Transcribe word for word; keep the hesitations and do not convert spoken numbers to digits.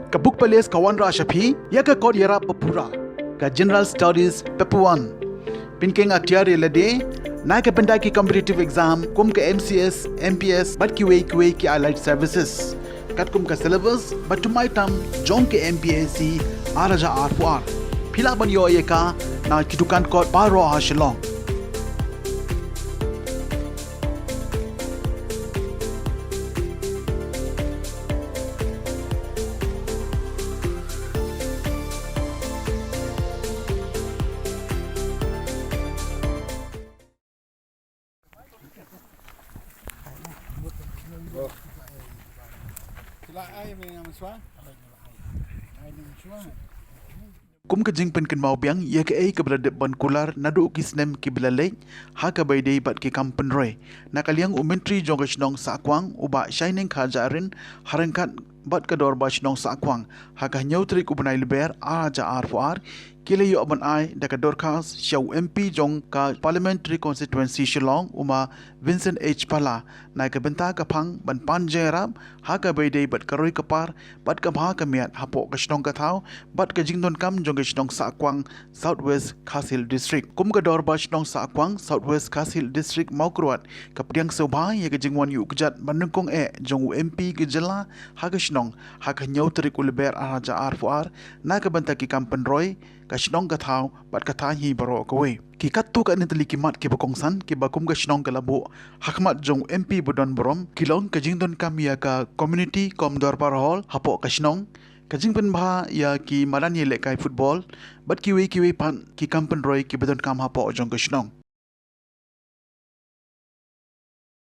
Ka Book Palace ka wanrah sha phi ïa ka kot ïarap ba pura, ka General Studies Paper One. Pynkheiñ atiar ïa lade na ka bynta ki competitive exam kum ka M C S, M P S bad kiwei kiwei ki allied services. Katkum ka syllabus ba thymmai tam jong ka M P S C ar hajar arphew ar. Phi lah ban ïoh ïa ka na ki dukan kot baroh ha Shillong. Kum ka jingpynkynmaw biang ïa kaei kaba la dep ban kular naduh ki snem kiba la leit ha kaba ïadei bad ki kam pynroi, na ka liang u Myntri jong ka shnong Sahkwang, u Bah Shining Kharjahrin, ha ryngkat bad ka Dorbar Shnong Sahkwang, ha ka hynñiew tarik u bnai Lber ar hajar arphew ar, ki la ïoh ban ai da ka dorkhas sha u M P jong ka Parliamentary Constituency Shillong, u Ma Vincent H Pala, na ka bynta ka phang ban pan jingïarap ha kaba ïadei bad ka roi ka par bad ka bha ka miat hapoh ka shnong ka thaw bad ka jingdonkam jong ka shnong Sahkwang, South West Khasi Hills District. Kum ka Dorbar Shnong Sahkwang, South West Khasi Hills District, Mawkyrwat, ka pdiang sngewbha ïa ka jingwan ïuh kjat banyngkong eh jong u M P ka jylla ha ka shnong ha ka hynñiew tarik u Lber ar hajar arphew ar, na ka bynta ki kam pynroi ka shnong ka thaw bad ka thaiñ hi baroh kawei. Ki katto katne tylli ki mat kiba kongsan kiba kum ka shnong ka la buh ha khmat jong u M P ba don burom, ki long ka jingdonkam ïa ka Community cum Dorbar Hall hapoh ka shnong, ka jingpynbha ïa ki madan ïalehkai football bad kiwei kiwei pat ki kam pynroi kiba donkam hapoh jong ka shnong.